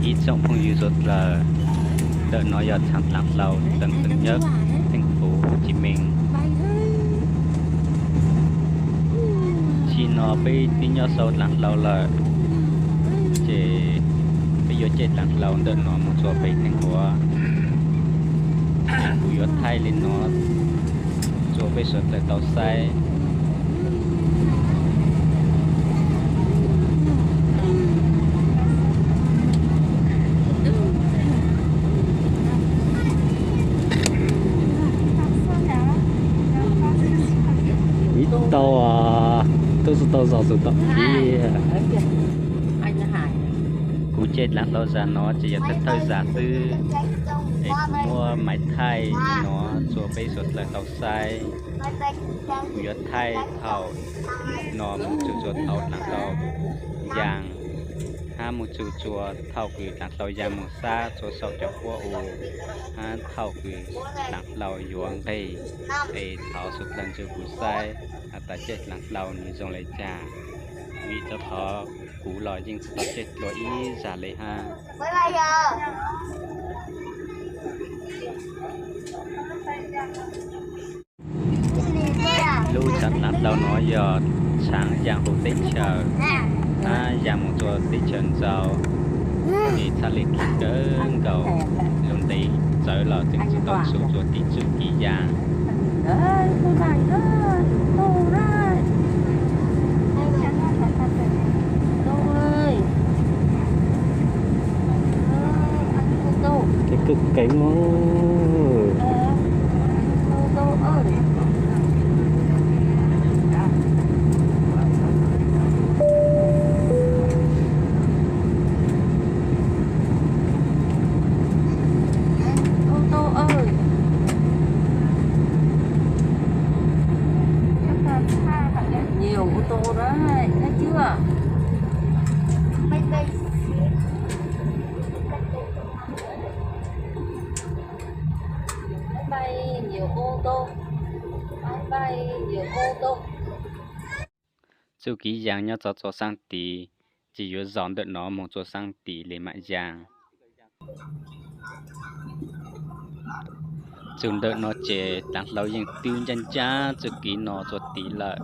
Ib tsoom phooj ywg suav dlawg, ntawm no yog txhaav dlaav hlau tseem ceeb nyob theej fuv Huv Ci Meej. Tsim no peb twb nyob saum dlaav hlau lawm, ces peb yuav caij dlaav hlau ntawm no mus txuas pem Neej Huav. Kuv yuav thaij li no rua peb suav dlawg tau saib. Ib tau, tub tsis tau zos xwm tau tiag. Kuv caij dlaav hlau zag no ces yog thawj thawj zag xwb, es kuv muab maiv thaij no rua peb suav dlawg tau saib. Kuv yuav thaij thaum no mus txug rua thaum dlaav hlau yaas, hab mus txug rua thaum kws dlaav hlau yaas mus sab rua saum cov huab u, hab thaum kws dlaav hlau yuav nqeg, es thov suav dlawg nrug kuv saib has tas caij dlaav hlau nwg zoo le caag, vim rua qhov kuv los yeej tsis tau caij dlua ib zag le hab. Lub tshaav dlaav hlau no yog tshaav yaas huv teb chaws, hab yaas mus rua teb chaws ntxau, es txhaj le kim kawg nkaus. Lug ntev txawv los tseem tsis tau txug rua tim txuj kev yaas. Kev kawg keev. Ô tô ơi. Nhiều ô tô đấy, thấy chưa? Máy bay, nhiều ô tô. Máy bay, nhiều ô tô. Txuj kev yaas nyob txog rua saab tid, ces yuav zos ntawm no moog rua saab tid le maam yaas. Txug ntawm no ces dlaav hlau yeej twb ncaab ncaab txuj kev no rua tid lawm.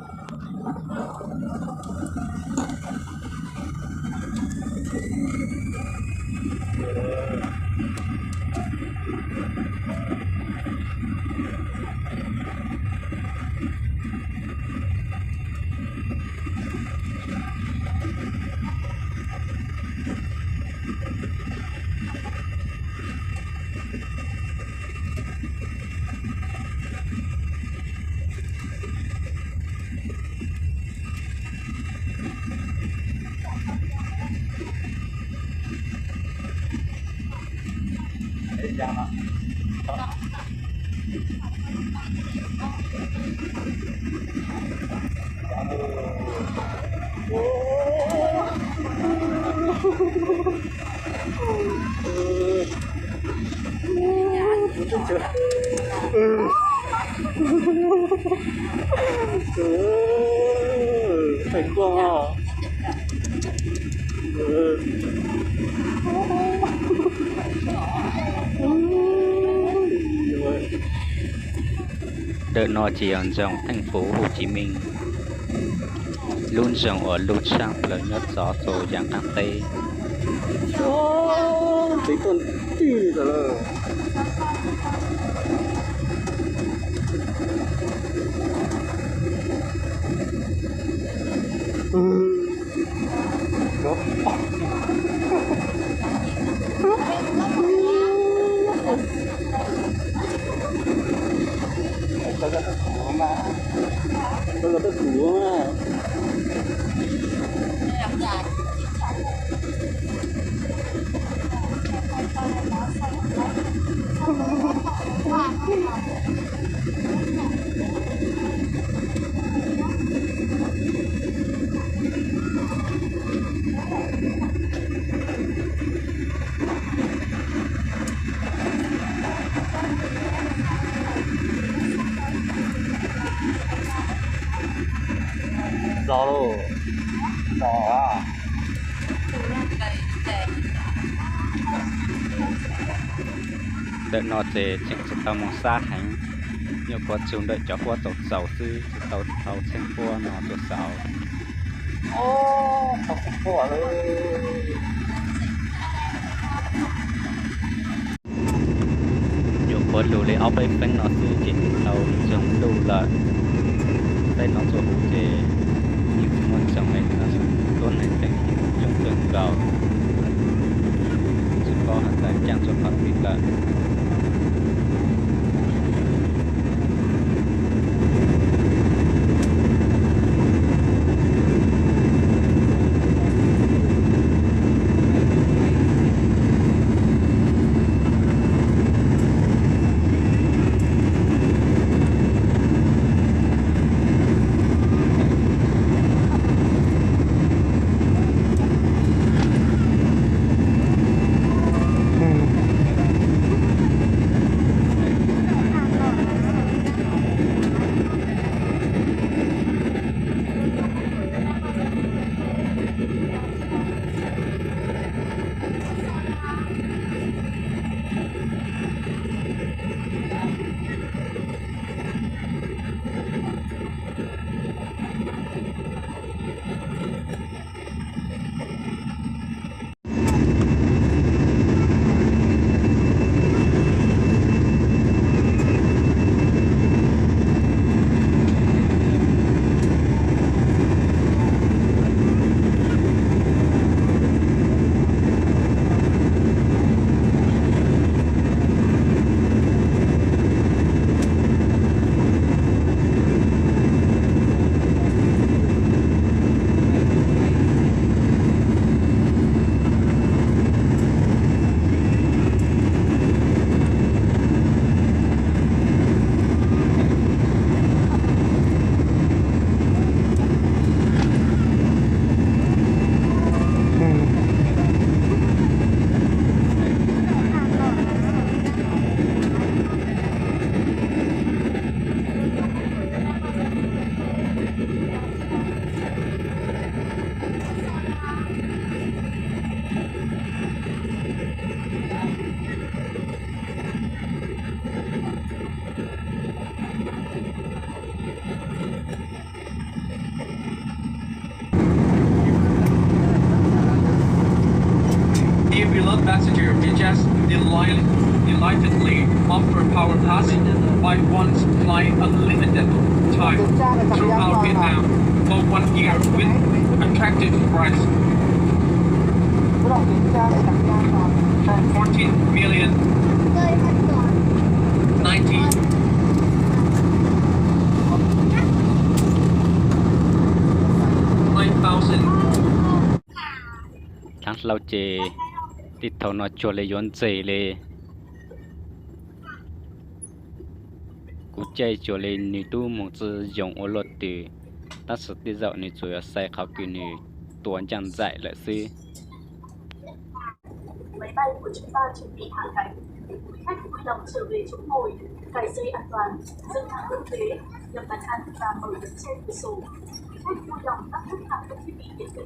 Ntawm no ces yog nroog theej fuv Huv Ci Meej, lub nroog uas lug tshaaj plawg nyob txog rua yaav qaab teb. Zos lauj, zos a. Ntawm no ces tseem tsis tau moog sab heev, nyuam qhuav txug ntawm cov huab txaus txaus xwb, tsis tau tau txheej huab no tuaj xauv. Nyuam qhuav lug li ob peb feeb no xwb ces tau tsaug ntuj lawm. Peb no txhua huv ces yeej tsis muaj tsoom le, tab sis tuab neeg teem coob kawg nkaus, tsis paub has tas caaj rua qhov twg lawm. Dear beloved passenger, we just delight-, delightedly offer power pass by once flying unlimited time throughout Vietnam for one year with attractive price. Fourteen million ninety nine thousand. Dlaav hlau ces tej thaum no cuag li yuav ntxees li. Kuv caij cuag li nwg tub moog tsi yoog ua luaj twg, tab sis tej zaum nwg tsuas yuav xaiv qhov kws nwg tua ncaaj nxaim lawm xwb. Máy bay của chúng ta chuẩn bị hạ cánh. Quý khách vui lòng trở về chỗ ngồi, cài dây an toàn, dừng hàng quốc tế, nhập bàn ăn và mở bật che cửa sổ. Quý khách vui lòng tắt tất cả các thiết bị điện tử,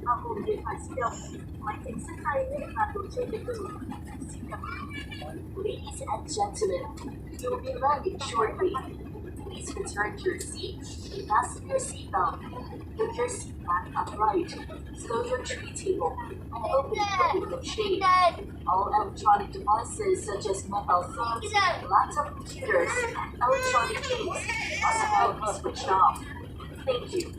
bao gồm điện thoại di động, máy tính xách tay và đồ chơi điện tử. Xin cảm ơn. Ladies and gentlemen, you will be landing shortly. Please return to your seat, fasten your seatbelt, put your seat back upright, stow your tray table, and open your window shade. All electronic devices such as mobile phones, laptop computers, and electronic games must now be switched off. Thank you.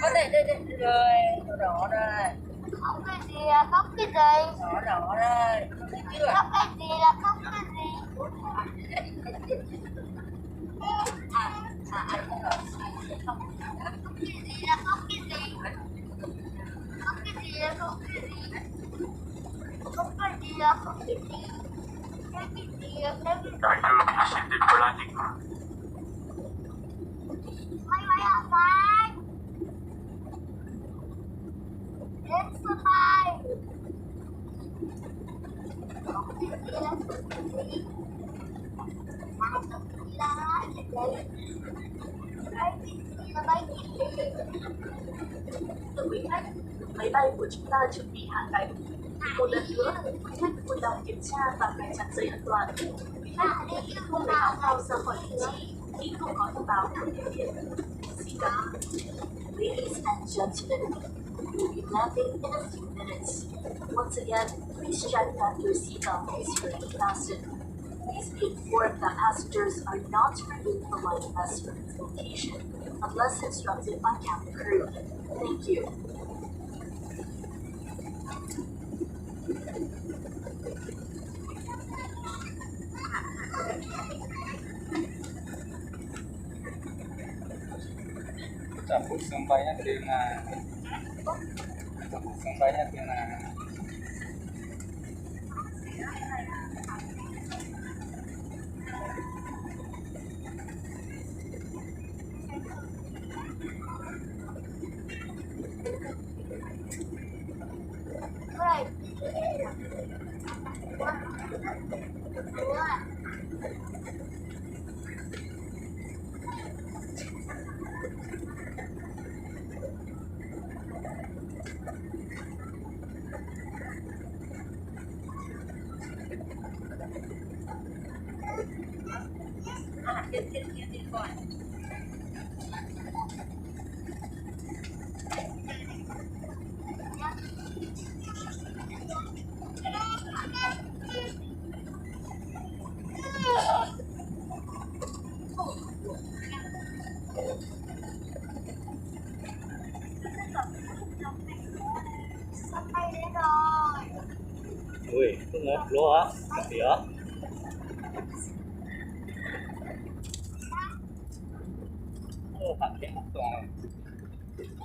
Có đây, đây, đây, rồi, rồi, rồi. Không cái gì, không cái gì. Rồi, rồi, rồi. Thấy chưa? Không cái gì là không cái gì. À, à, à, không cái gì là không cái gì. Không cái gì là không cái gì. Không cái gì là không cái gì. Tải thư bị shifted for landing. Thưa quý khách, máy bay của chúng ta chuẩn bị hạ cánh. Một lần nữa, quý khách vui lòng kiểm tra và cài chặt dây an toàn. Quý khách không được tháo phao ra khỏi vị trí khi không có thông báo của tiếp viên. Xin cảm ơn. Ladies and gentlemen, we'll be landing in a few minutes. Once again, please check that your seatbelt is firmly fastened. Please be informed that passengers are not free to alight at this location unless instructed by cabin crew. Thank you. Chào phút sân bay nhé, từ là Chào phút sân bay nhé, từ là Ui, hnub no pluav tiag.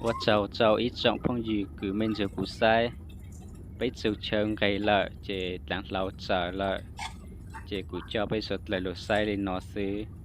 Ua tsaug rau ib tsoom phooj ywg kws mej nrug kuv saib. Peb txug chaw nqes lawm ces dlaav hlau tsaws lawm, ces kuv coj peb suav dlawg lug saib li no xwb.